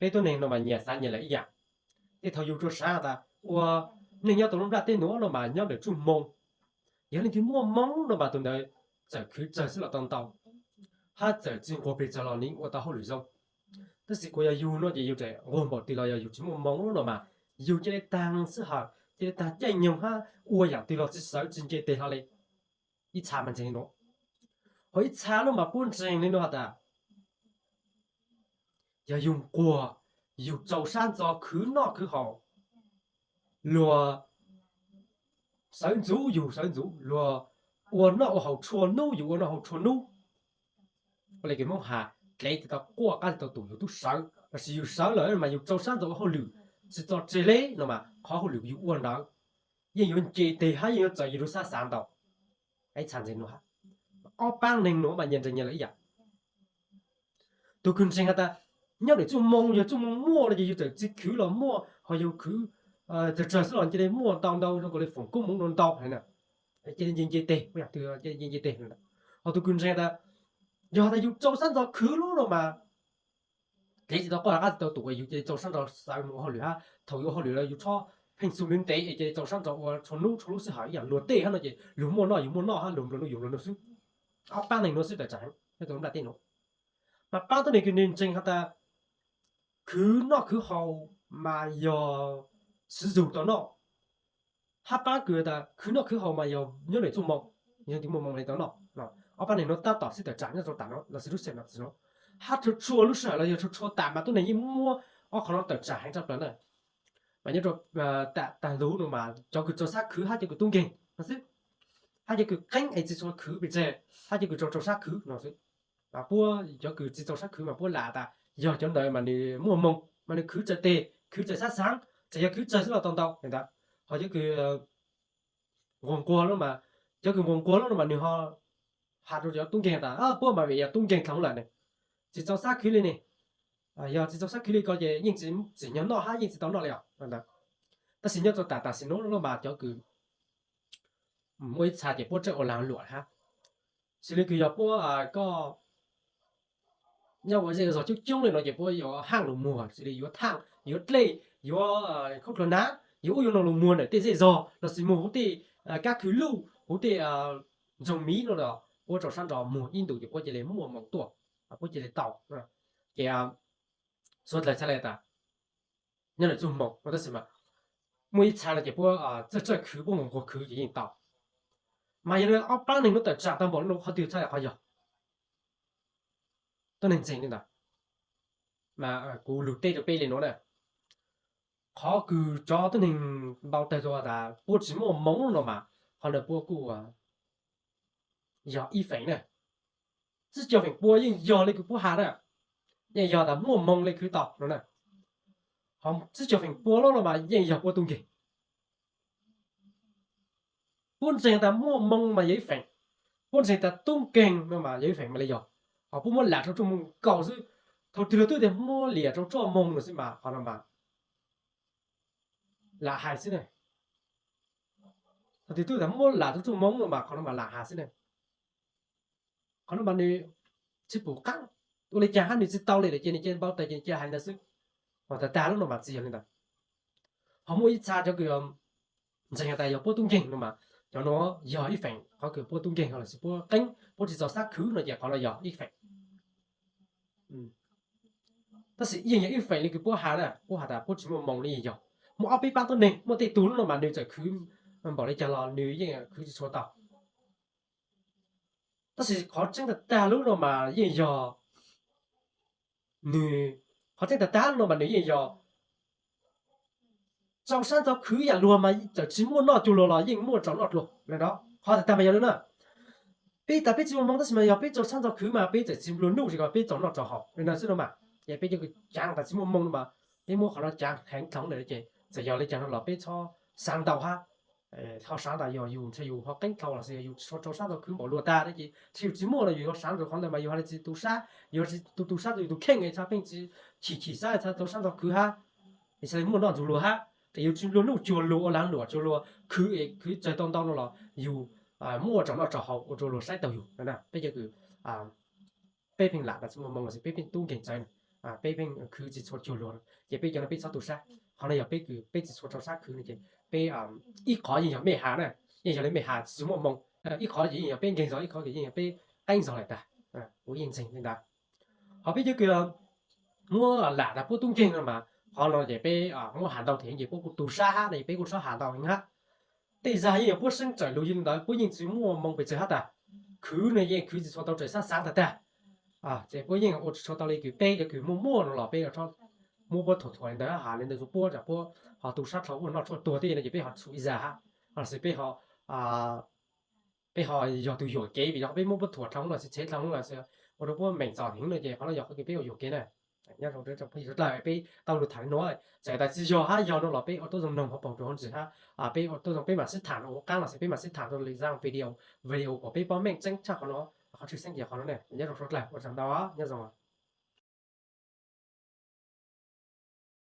Peb tuab neeg no mas nyias xav nyias lawm ib yam. Tej thaum yus rua sav tas ua neeg nyob tau lub nplaj teb nuav no mas nyob ntawm tsuj moo, yog leej twg muaj moo no mas tus ntawd txawm khwv tsawg xwb los tau ntau, hab txawm tsis nquag pes tsawg los nws ua tau hauj lwm zoo. Tab sis kuv yog yus no ces yus tseem nquag npaum twg los yog yus tsis muaj moo no mas yus cia li taag sij hawm, cia li taag caij nyoog hab ua yam twg los tsis sawv tsis nce teg hlo li. Ib txha mas ntseeg li no, ho ib txha lub mas puab ntseeg li no has tas yog yus nquag, yus rau sab ntxov khwv noj khwv haus, luag sawv ntxuv yus sawv ntxuv, luag ua noj ua haus txhua nub yus ua noj haus txhua nub. Ua le kws Moob has, dlev tsis tau quaj qab tsis tau tum yus tub sawv, lossis yus sawv lawm mas yus rau sab ntxov ua hauj lwm tsis txog tseg le no mas qhov hauj lwm yus ua ntawd yeej yuav nce teg hab yeej yuav txawv yus lub sab xav ntau. Ib txha ntseeg no, ob paab neeg no mas nyias ntseeg nyias lawm ib yam. Tus kws ntseeg has tas nyob ntawm tsuj moo, yog tsuj moo muaj no ces yus txawm tsis khwv los muaj, ho yus khwv tsawg tsawg xwb los cia li muaj ntau ntau zoo nkaus li foom koob hmoov ntau ntau, cia li nce nce teg, cia li nce nce teg. Ho tus kws ntseeg tas yog tas yus rau sab ntxov khwv lub no mas dlev tsis tau quaj qab tsis tau tum, yus cia li rau sab ntxov sawv mus ua hauj lwm hab thaum yus ua hauj lwm los yus txhob pheej xu ntev ntev es cia li rau sab ntxov ua txhua nub txhua lub sij hawm ib yam luag tej hab no ces luag muaj noj yus muaj noj hab luag nplua nuj yus nplua nuj xwb. Ob paab neeg no xwb tawm tsaam heev nyob rau lub nplaj teb no. Mas paab tuab neeg kws nws ntseeg has tas khwv noj khwv haus mas yog siv zug tau noj, hab paab kws tas khwv noj khwv haus mas yog nyob ntawm tsuj moo, yog tus muaj moo li tau noj. Ob paab neeg no tab tom xwb tawm tsaam nyob rau tam no lossis lub sij hawm no txiv no, hab txhua txhua lub sij hawm los yog txhua txhua tam mas tuab neeg yeej muab ob qhov no tawm tsaam heev tshaj plaws na. Mas nyob rau taag lug no mas cov kws rau sab khwv hab cov kws tub nkeeg no xwb, hab cov kws qeeb es tsis tshua khwv pes tsawg, hab cov kws rau rau sab khwv no xwb. Puab cov kws tsis rau sab khwv mas puab lam tas yog cov ntawd mas nws muaj moo mas nws khwv tsawg teg khwv tsawg sab xaav, txawm yog khwv tsawg xwb los tau ntau li ntawd. Ho cov kws nquag nquag lub mas, cov kws nquag nquag lub no mas nws ho has rau cov tub nkeeg tas puab mas vim yog tub nkeeg dlhau lawm ne, tsis rau sab khwv li ne, yog tsis rau sab khwv li ko ces yeej tsis tsim nyog noj hab yeej tsis tau noj li os. Tab sis nyob rau tam tam sim no lub mas cov kws muaj ib txha ces puab tseem ua lag luam hab, xws li kws yog puab, koj nyob ua zej zog coob coob li no ces puab yuav haaj lug muag, xws li yuav thaaj, yuav dlej, yuav khaub dluag nav, yuav ub yuav no lug muag ntawm tej zej zog lossis muag huv tej kab khw luj, huv tej ntsoog miv no los puab rau sab nrog muag ib ntus ces puab cia li muaj moo tuaj, puab cia li tau. Ces suav dlawg txhaj le tas nyob ntawm tsuj moo no tab sis mas muaj ib txha no ces puab txawj txawj khwv, puab nquag nquag khwv ces yeej tau. Mas yog li ob paab neeg no tawm tsaam tau npaum no qhov twg txhaj le qhov yog tuab neeg ntseeg li ntawd. Mas kuv lug teb rau peb li no na, qhov kws cov tuab neeg npau tawg rua tas puab tsis muaj moo no mas qhov ntawd puab kuj yog ib feem na. Tsib caug feem pua yeej yog li kws puab has na, yeej yog tas muaj moo li khwv tau no na. Ho tsib caug feem pua lub no mas yeej yog puab tub nkeeg. Puab ntseeg tas muaj moo mas yog ib feem, puab ntseeg tas tub nkeeg no mas yog ib feem mas li yog. Ho puab muab lam rau tsuj moo nkaus xwb, thaum twg luag twb tias muab liam rau tsuj moo no xwb mas qhov no mas lam hais xwb na. Thaum twg twb tias muab lam rau tsuj moo no mas qhov no mas lam hais xwb na. Qhov no mas nws tsis pum qaab, ua li cas hab nws tsis tau li lawm ces nws cia npau taws ces nws cia hais ntawd xwb. Ho tag tag lub no mas tsis yog li ntawd. Ho muaj ib txha cov kws ntseeg has tas yog puab tub nkeeg no mas cov no yog ib feem, qhov kws puab tub nkeeg lossis puab qeeb puab tsis txaus sab khwv no ces qhov no yog ib feem. Tab sis yeej yog ib feem li kws puab has na, puab has tas puab tsis muaj moo li yeej yog. Muaj ob peb paab tuab neeg, muaj tej tug lub no mas nws txawm khwv npaum li cas los nws yeej khwv tsis tshua tau. Tab sis qhov tseeb tag tag lub no mas yeej yog nws, qhov tseeb tag tag lub no mas nws yeej yog rau sab ntxov khwv yam luag mas txawm tsis muaj noj cuag luag los yeej muaj tsaus noj dlua li ntawd. Qhov tag tag mas yog li na, peb tas peb tsis muaj moo tab sis mas yog peb rau sab ntxov khwv mas peb txawm tsis nplua nuj tsis kom peb tsaus noj tsaus haus li ntawd xwb no mas. Ces peb cov kws caav tas tsis muaj moo no mas peb muab qhov no caav heev dlhau lawm ces txawm yog li cas no los peb txhob xaav ntau hab. Ho xaav tas yog yus ntshe yus ho qeeb dlhau lossis yog yus tsis rau sab ntxov khwv npaum luag tag ces ntshe yus tsis muaj no, yus yuav xaav rau qhov ntawd mas yus ho li tsis tu sab, yus ho tsis tu tu sab rau yus tus kheej es txhaj pheej tsis chim chim sab txhaj rau sab ntxov khwv hab, es txhaj li muaj noj ntxuag luag hab. Ces yus tsis nplua nuj cuag luag ua lag luam cuag luag khwv es khwv tsawg tau ntau no los yus muaj tsaus noj tsaus haus ua rau luag saib taug yus. Peb cov kws peb pheej lam tas tsis muaj moo lossis peb pheej tub nkeeg tsawv na. peb pheej khwv tsis txhua cuag luag no ces peb cov no peb txhob tu sab. Qhov no yog peb kws peb tsis txhua rau sab khwv no ces peb ib qhov yeej yog mej has na, yeej yog li mej has tsis muaj moo, ib qhov ces yeej yog peb nkeeg zog, ib qhov ces yeej yog peb qeeb zog lawm tag. Kuv yeej ntseeg li ntawd. Ho peb cov kws muab lam tas puab tub nkeeg no mas qhov no ces peb muab has ntau thiab ces puab kuj tu sab hab no ces peb kuj txhob has ntau heev hab. Tej zag yeej yog puab seeb txawm lug li ntawd, puab yeej tsis muaj moo pes tsawg hab tas. Khwv no yeej khwv tsis txhua tau txawm xab xaav tag tag. Ces puab yeej ua tsis tshua tau li kws peb cov kws muaj muaj no los peb muab puab thuam thuam li ntawd, has li ntawd rua puab, puab ho tu sab dhau ua noj tshuaj tuag tej no ces peb ho txhum ib zag hab. Lossis peb ho peb ho yog tus yuam kev vim yog peb muab puab thuam dhau lossis tshev dhau lossis ua rau puab meem txom heev no ces qhov no yog qhov kws peb ua yuam kev na. Nyob zoo rau phooj ywg sawv dlawg, peb tau lug tham li nuav, txawm tas tsis yog hab yog no los peb ua tuab zoo noog ho poog rua huv ntsis hab, peb ua tuab zoo peb mam sib tham rua huv qaab lossis peb mam sib tham rua li zaaj video, video kuas peb paub meej tseeb tshaj qhov no. Qhov tshwj xeeb ces qhov no ne, nyob zoo sawv dlawg, ua tsaug ntau, nyob zoo.